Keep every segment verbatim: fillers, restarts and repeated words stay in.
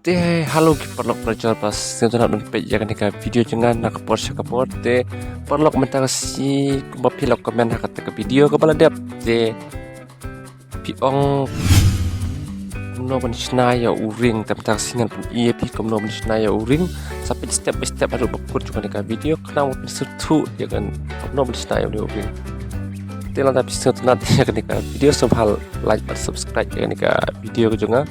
Te hello ki paralok, parajor ba sngewtynnat ban peit ïa kane ka video jong nga na ka por sha ka por. Te paralok, mynta ka sngi kumba phi la comment ha kata ka video kaba la dep, te phi ong kumno ban shna ïa u ring. Te mynta ka sngi ngan pyni ïa phi kumno ban shna ïa u ring. Sa peit step by step haduh ba kut jong kane ka video, khnang ba phin sngewthuh ïa kan kumno ban shna ïa u ring. Te lada phi sngewtynnat ïa kane ka video, sngewbha like bad subscribe ïa kane ka video ka jong nga,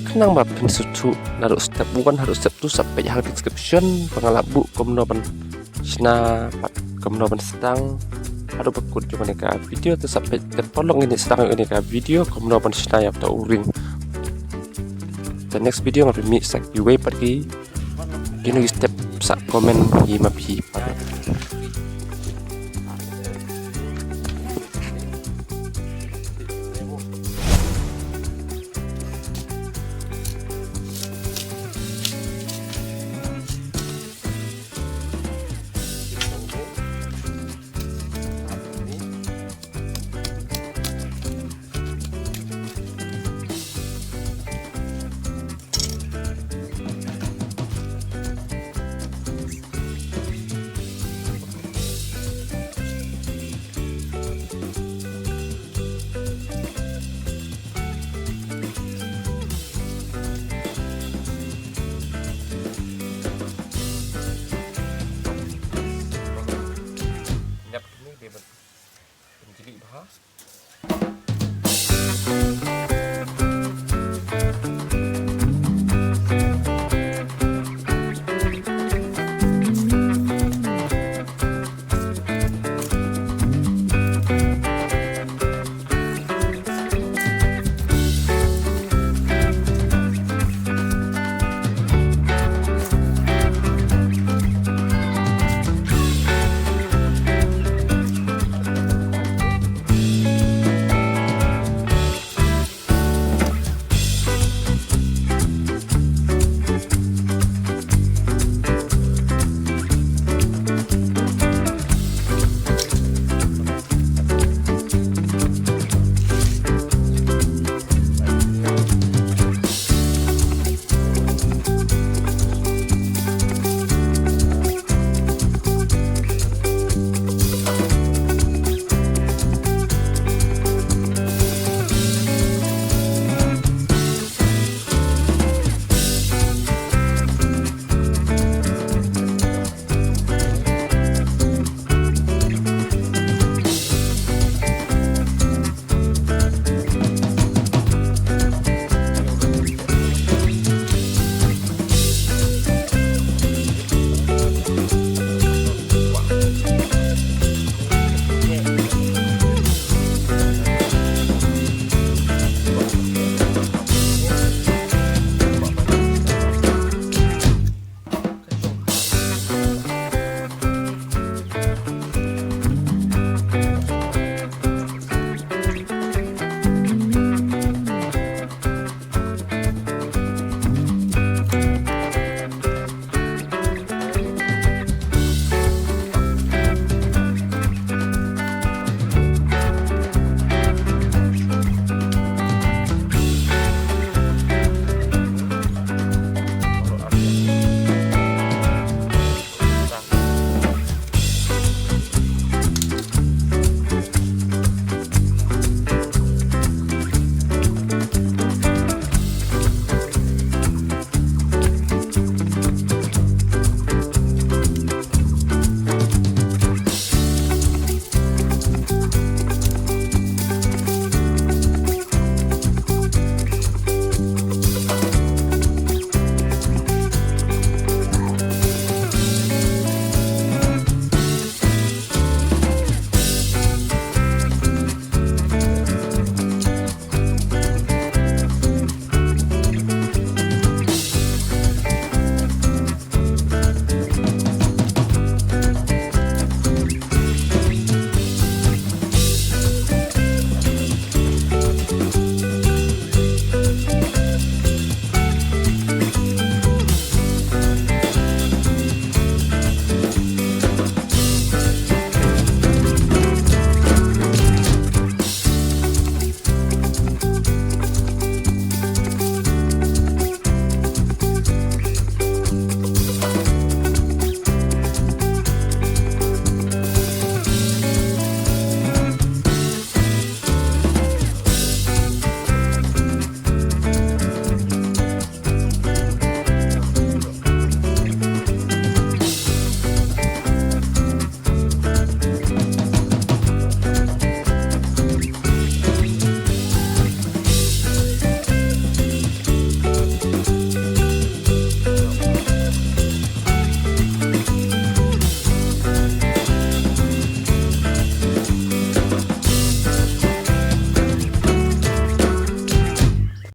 khnang ba phin sngewthuh naduh step one haduh step two. Sa peit ha ka description ba nga la buh kumno ban shna bad kumno ban sdang haduh ba kut jong kane ka video. Te sa peit, te paralok, ngin ïa sdang ïa kane ka video kumno ban shna ïa uta u ring. Te next video ngan pyni sa kiwei pat ki, kino ki step, sa comment ïa ma phi paralok.